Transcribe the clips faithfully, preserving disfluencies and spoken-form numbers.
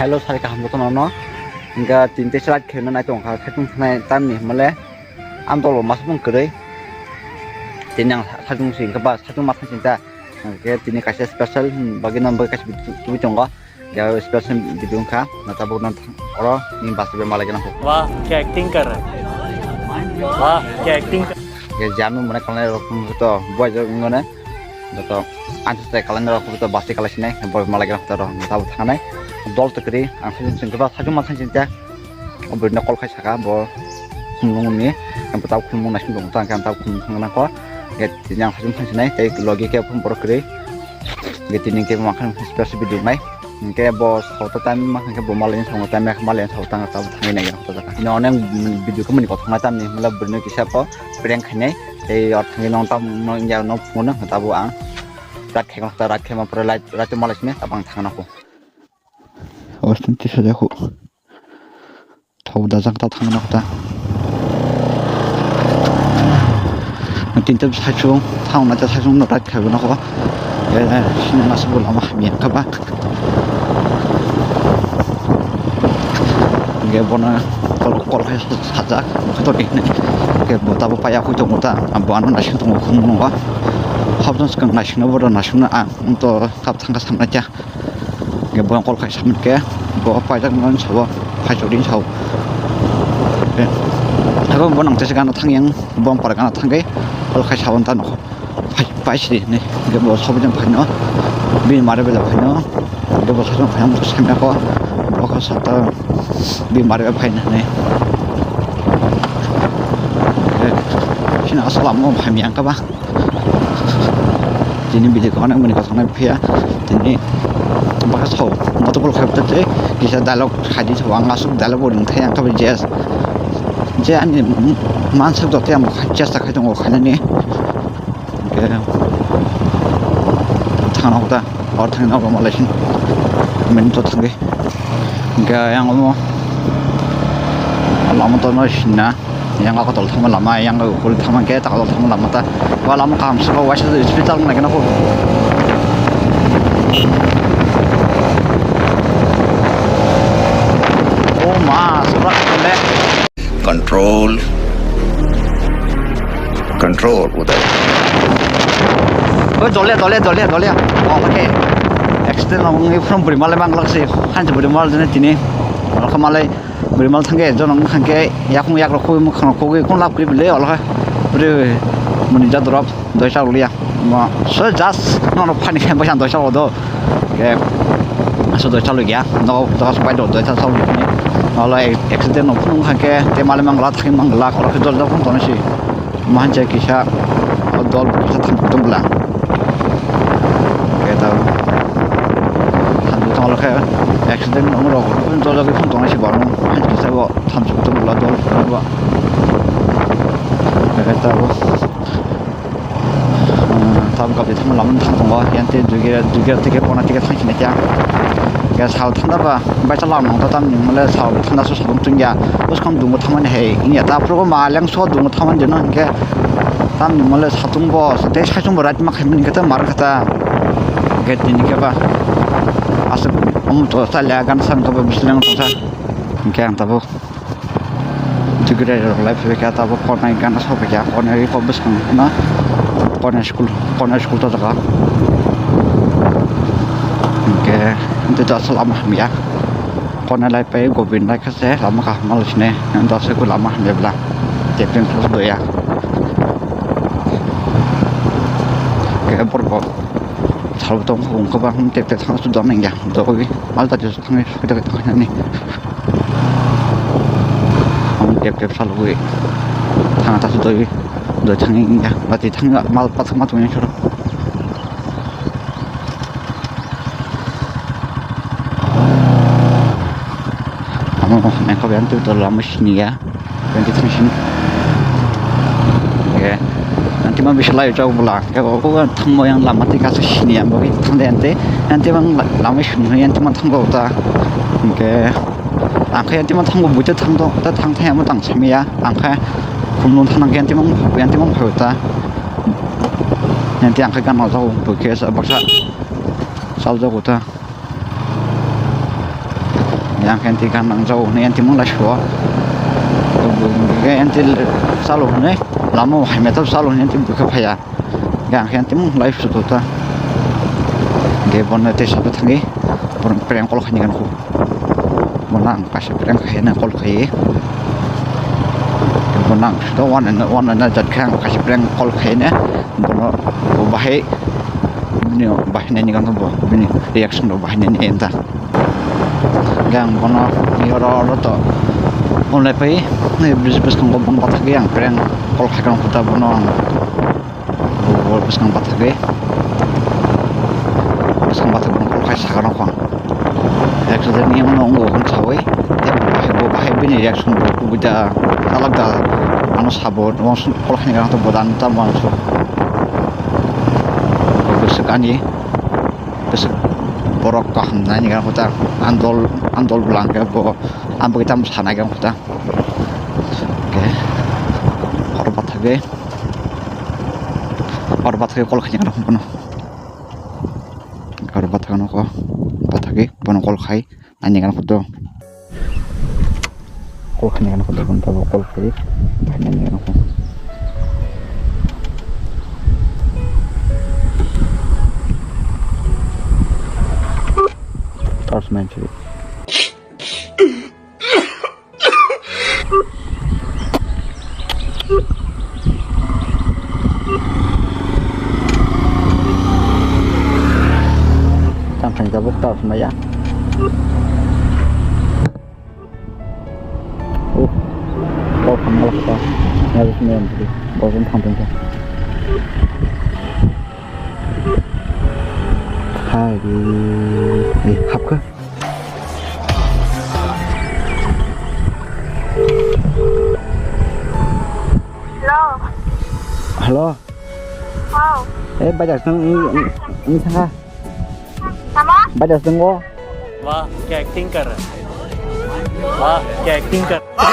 Hello, sari kaham jotono no. Hingke tinte slide khe na nai tong kha, khe tong thanai tam ni himle. Am dolo mas bung kwrwi. Tini ang satung si hingke ba satung mas sinta. Hingke tini kaisa special, hmm, bagwi no bagwi kaisa tubi tongo. Ya special video wngkha. Na tabuk no oro ni bus be malai gana. वाह, क्या एक्टिंग कर रहा है। वाह, क्या एक्टिंग कर। Ya jami mane kalai rok to boy jok ngone. Joto ansa se kalai rok to bus kalai sinai. Boy malai gana to rok tabuk thangnai. Dol to kwrwi ang satung si hingke ba satung mas sinta. O bwrwino call khai saka, bo khumlung ni, ang bo tabuk khumlung naising tongo, ang tabuk khumlung thangna kho. Ge tini ang hajung thang sinai, tei logi khe phone borok kwrwi. Ge tini khe mankhan special video nai. Hingke bo sota time mankhan khe bo malai thangna time yak malai thangna tabuk thangwi nai hoto jaka. Ino onek video khe mani kothok nai tamni himla bwrwino kisa pho prank khainai. Tei or thangwi nong tam nong ya nong phungo nang tabuk ang. Rak khe nong ta rak khe ma pore light rak malai sinai tabuk ang thangna kho. Awastan tisa jago. Thau dajak ta thangna kota. Tinta saichung thangna ta saichung no right khaibana ko. Eh, sini mas bo lama hamya kaba. Ge bona kol kol hai sajak. Khato ni. Ge bota bo paya hui tongo ta. Abo ano nasing tongo khum no. Habdan skang nasing no bodo nasing no ang to kap thangka samna kya. Hingke bo call khai samani khe bo paijak mani sabo phai chori sao. Hingke abo bo nang tesa gana thang yang bo para gana thangke call khai sabo ta nokho phai phai sidi hinwi hingke bo sobo jang phaino bini mare bela phaino hingke bo sobo jang phaino samya kho bo kho sata bini mare bela phaino hinwi. Sini asal amo phaimya kaba. Tini video ko onek mani kothok nai phiya. Tini baka sao motor bol khai tei kisa dialogue khai di sao ang asuk dialogue bo ring thai ang khabai jazz. Je ani mansak jote ang chesta khai tongo khainani. Hingke thangna hoda or thangna hoda malai sin. Mani to thangwi. Hingke yang omo lama to no sinna. Yang ako tol thangma lama, yang ako kul thangma ke, tak tol thangma lama ta. Wa lama kaham sabo, waisa speed tal nai kena ko. Oh ma, sabra kene. Control. Control, udah. Oh, jole, jole, jole, jole. Oh, okay. Accident nang from Burimal mang lak si. Han Burimal jene tini. Malai. Burimal thangke, jonong thangke, yakung yak rok khogwi, mwkhang rok khogwi, kun lab kwrwi bwle, olo khe bwrwi muni jat rok doisa rok liya. Mo, so just nono phani khe baisa doisa rok do. Ke, aso doisa lugya, no, dos bai do doisa sa lugya. Olo accident no phunuk thangke, te mali mangla thangwi mangla, olo khe jol jol phung tongo si. Mancha kisa o dol kisa thamchuk tong bwla. Khe ta thamchuk tong khe accident wng rok jol jagwi phung tongnai se borok mancha kisa bo thamchuk tong bwla dol bo. Khe ta bo tam kap thang lam thang tongo yang te dugira dugira tike kona tike thang sini kya. Khe sal thanda ba bai ta lam nang ta tam ni mole sal thanda so salung tungya. Bwskang dungo thangmani hai wngya ta phuru ma lengso dungo thangmani dino hinkhe tamni mole satung bo tei saichung bo right ma khaimani khe ta mar khe ta gate ni khe ba aswk omo to chaliya gan sang khe ba bisleng tongsa hinkhe ang tabuk dugre rok lai phai kha tabuk kornai gana sok kha kornai kok bwskango na kornai school kornai school ta jaga hinkhe tei ta lama hamya. Kona lai pai Govind lai kha se lama kaham malo sine, ang dose ko lama hamya bla. Tepeng thos doya. Ke bor ko. Sal tong ko ko ba hum tep tep thang su don nang ya. Do ko bi mal ta ju thang su ta thang ni. Hum tep tep sal ko. Thang ta su do bi. Do thang ni ya. Ba ti thang mal pa thang ma tu ni choro. Oh, nangkha yang tu lama sini ya. Yang kita sini. Oke. Nanti mau bisa lagi jauh pula. Ya, oh, oh, tang mau yang lama tiga sini ya. Bagi tang deh nanti. Nanti bang lama sini nanti mau tang kau ta. Oke. Angka nanti mau tang kau butuh tang tu, ta tang tang mau tang sini ya. Angka kumlun tang nanti mau nanti mau kau ta. Nanti angka kan mau jauh, oke, baksa. Sal jauh ta. Yang khe twi gan nang jago hwnwi yang twi mung lai suo. Yang twi chalo hwnwi lama o hai metal chalo hwnwi yang twi bwkha phaiya. Yang khe twi mung lai suo ta. Ge bono tei sabo thangwi bono prank call khaini gan khu. Bono ang kaisa prank khaina call khai. Bono ang sudo wan wana wana na jat khe ang kaisa prank call khaina. Bono bahai bini bahai nani gan bo bini reaction rok bahai nani enta. Yang bono yoro oro to online pai, ni bris bwskango bono bathagwi ang prank call khai kang khuta bono ang bo bwskang bathagwi, bwskang bathagwi bono call khai sakha nokho ang. Actually ni mano wngkha hwn sawi, tei bo bahai bini reaction bo kubui da, alak da, ano sabo, call khai ni kang to bo dan ta mo ang so. Bwswk ani. Bwswk borok kaham nai ni gana kota andol andol bwlang khe bo ang bagwi tamo sanai gana kota. Oke. Oro bathagwi oro bathagwi call khaina gana bono. Oro bathagwi nokho bathagwi bono call khai. Ani gana kudo. Call khani gana kudo, tabuk call khai. Ani gana kudo. Torch main chili. Tang thang tabuk ta maya. Uh, kok kham malak ta. Ya, bisi maya bisi. Bosong thang thang ta. Hai di. Eh, hap ka? Hello. Hello. Oh. Eh, bajar seng ini ini sanga. Sama? Bajar seng go. वाह, क्या एक्टिंग कर रहा है। वाह, क्या एक्टिंग कर रहा है।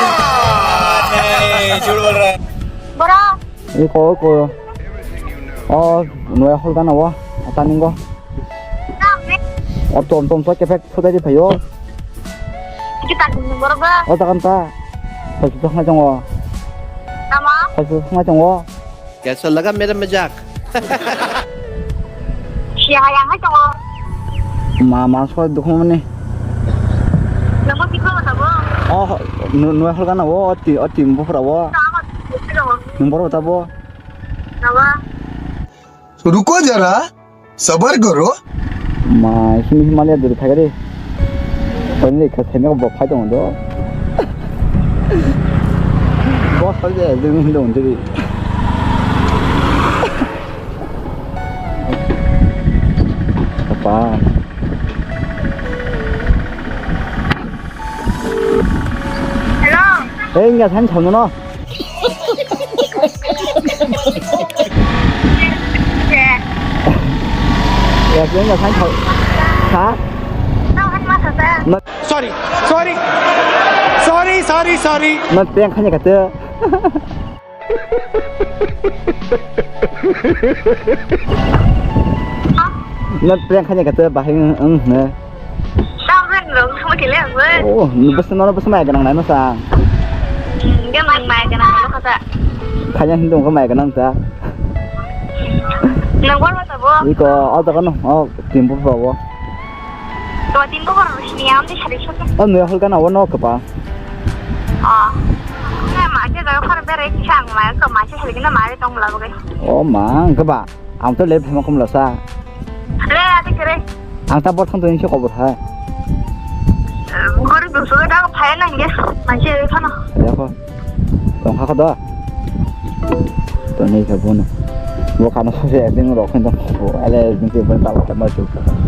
नहीं, झूठ बोल रहा है। Bora. Iko, iko. Oh, nuya hol gana wa. Ataningo. Oh, tom tom so kefek so dari payo. Kita tunggu bora ba. Oh, takanta. Pasu tak ngajong wa. Nama? Pasu tak ngajong wa. कैसा लगा मेरा मजाक? Siya yang hai tongo. Ma ma so dukho mani. Namo tikho tabo. Oh, nuya hol gana wa. Oti oti bufra wa. Nung boro tabo. Nawa. Ruko jara, sabar karo. Ma, sini Himalaya duri thagari. Toni ka thene bo phai tong do. Bo phai de ding dong duri. Apa? Hello. Eh, nggak san chong no. Ya, sini nggak san chong. Ha? Sorry, sorry, sorry, sorry, sorry. Mat peng khanya kata. Mat peng khanya kata bahing eng ne. Tao kan lo, sama kile aku. Oh, basta nono basta mai ganang nai masa. Dia mai mai ganang lo kata. Khanya hindu ko mai ganang ta. Nang bor mata bo. Iko, oh, ta kan, oh, timpu pa bo. Dua tin ko bor sini am di sari sota. Oh, nuya hol kan awo no kapa. Oh. Na ma je da khar bere ki sang ma ko ma se hel na ma re tong la bo. Oh, ma, kapa. Ang to le phema kom la sa. Le ati kere. Ang ta bor thang to ni se kobor ha. Gori do so da phai na nge. Ma se re khana. Ya ko. Tong kha ko da. To nei ka bono. Bo khana sase acting rok khe tong. Bo ele bini twi bini talo tamo chu.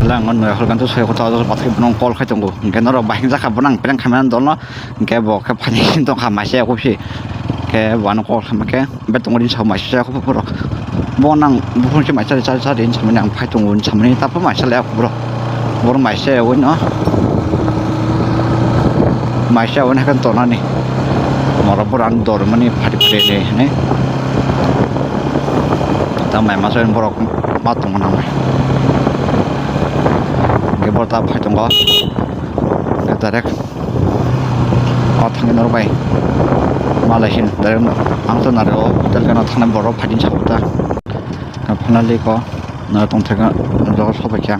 Lang on noi hol kan to soi kota jor pathai bono call khai tongo. Hingke norok bahing jakha bono ang prank khamani dolno. Hingke bo khe phani tong kha maisa ya kophi. Hingke bo ano call khamake. Be tongo din sa maisa ya kophi borok. Bo nang buphang se maisa cha cha din samani ang phai tongo samani tapo maisa le ya kophi borok. Boro maisa ya wino. Maisa wino hakan tonani. Moro boro ang dormani phari phari ne hene. Ta mai maso borok ma tongo nang mai. Hingke boro ta phai tongo. Hingke direct o thangwi norok bai. Malai sin direct ang to naro hotel gana thangna borok phai din sa ta. Finally ko na tong thangna jogo sobai kha.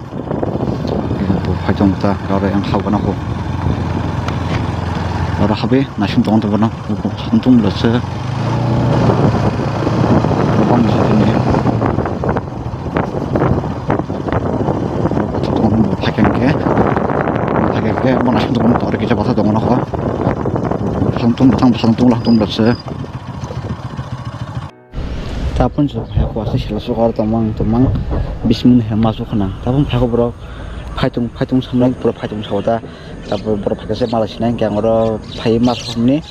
Bo phai tong ta, aro yang habo na ko. Aro habe naising tong tong bono. Santung lase. Bang sini. Phai khe, phai khe, bo naising tong tong, aro kisa basa tong na ko. Santung batang, santung la tong lase. Tapon se phai ko ase sela sukar tongmang tongmang bismini he masu khana. Tapon phai ko borok phaitung phaitung samlai borok phaitung sawata. Tapon borok phai khe mala sinai hingke ang oro phai masu khani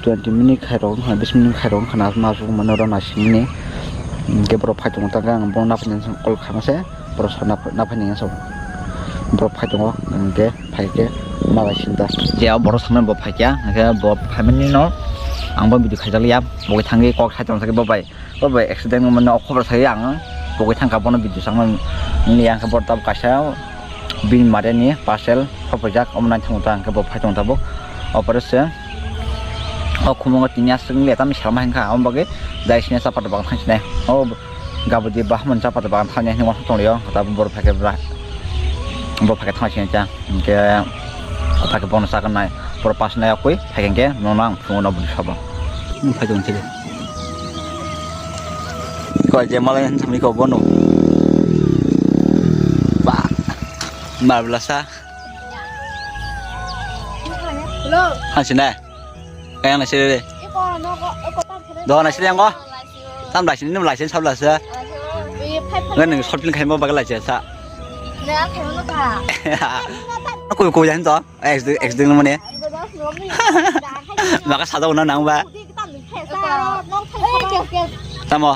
twenty minute khai rok wngkha bis minute khai rok wngkha na masu mano oro naisingni. Hingke borok phaitung tangka ang bono naphani call khaima se borok sa naphani so borok phaitungo hingke. Phaikhe malai sinta. Je o borok samani bo phaikya, hingkhe bo phaimani no ang bo video khaijakliya, bo khe thangwi kok sai tongsa khe bo bai, bo bai accident wngmani o khobor sai ang bo khe thangkha bono video changmani yang khe bo tab kaisa bini mare ni parcel sophaijak omo nai thangwi ta hingkhe bo phai tong tabuk opor se o khumungo tini aswk wngya tamni salma hinkha omo bagwi dai sini chapata bagwi thangsinai o. Gabudi bahamoni chapata bagan thangya hinwi uansuk tonglio, tabuk borok phaikhe bra, borok phaikhe thangsinai cha, hinkhe phaikhe bono chaganai, borok pasinai yakwi phaikhe hinkhe nono ang phunukno bwsabo. Phai tong thidi. Koi je malai thamni ko bono. Ba. Mar blasa. Hello. Hansina. Kaya na sirere. Dohon na sirere angko. Tam lai sini, num lai sini, sab lai sa. Ngan nung short film khaima bagwi lai sa. Koi, koi, yan to. Accident, accident mane. Maka sada una nang ba. Tamo.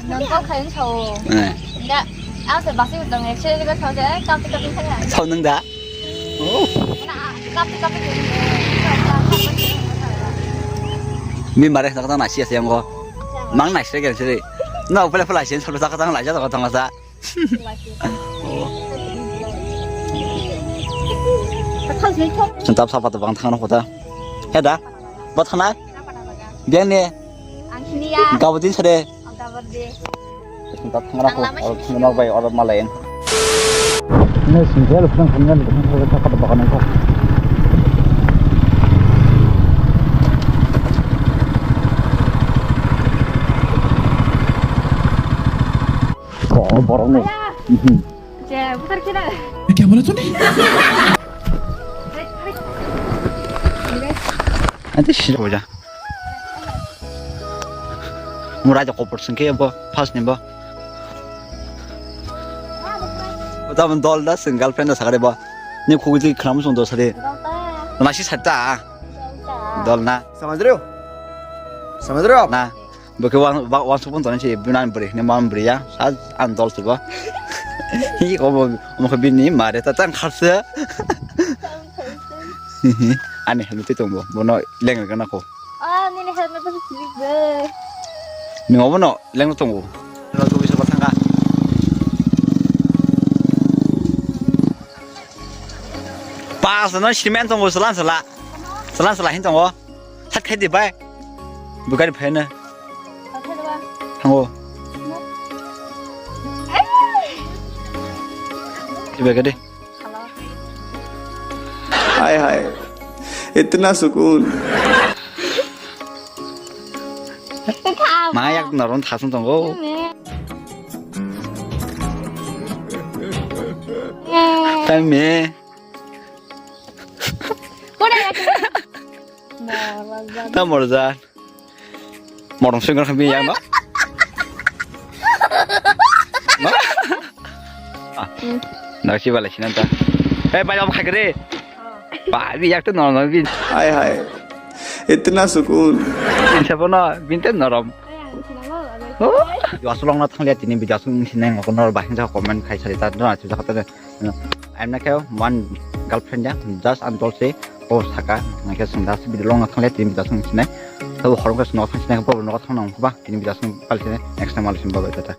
Nang kok khain sao. Eh. Enggak. Ang se basi utang ya, sini juga sao je, kapi kapi saya. Sao nung da. Oh. Kapi kapi. Bini mare sakata nasi ase angko. Mang nasi kene siri. No pele pele sini solo sakata nang laja sakata nang sa. Sentap sapa to bang thang no kota. Heda. Bo thana. Biang ne. Ang sini ya. Gabo din sare. Ang gabo din. Sentap thang ra ko. Ang lama sini. Oro bai oro malai. Ne sini ya lupang thang ne lupang thang sapa to bang ko. Ko borok ne. Aya. Mhm. Je, butar kira. Kya bola tune? Ante shira boja. Mura ja kopor sengke bo, first ni bo. Tam dol da seng girlfriend da sagare bo. Ni khugui khram song do sare. Nasi satta. Dol na. Samajrio. Samajrio. Na. Bo khe uang, ba, uang sukun tongnai se, bini bwrwi hwnwi ma bwrwi ya, sa ang dol se bo. Hi, omo, omo khe bini mare ta tang kharsa. Ani helmet twi tongo, bono leng rwgana kho. Ah, nini helmet bo sibik bai. Nung obono leng tongo. Lo tu bisa batanga. Pas no simen tongo, salan sala. Salan sala hin tongo. Sat khai di bai. Bukari phai na. Thango. Di bai gade. हाय हाय, इतना सुकून। Maya naron thasung tongo. Tame. Morozan. Ta morozan. Morong sing kan yang no. Hmm. Nasi balai sinan ta. Eh, bai, om khagre. Oh. Ba, bi yak to norom, bi. Hai, hai. Itna sukun. Bin sabo no, bin te norom. Oh. Yo, asulong na thanglia tini video asung sinai ngoko nor bahing ja comment khai sari ta, no, achu ja kata. I'm not one girlfriend ya, just I'm told say, oh, saka, nake sung das video long na thanglia tini video asung sinai. Tabo horong ka sung thang sinai, problem no thang nang ba, tini video asung pal sinai, next time alaisin bye bye, tata.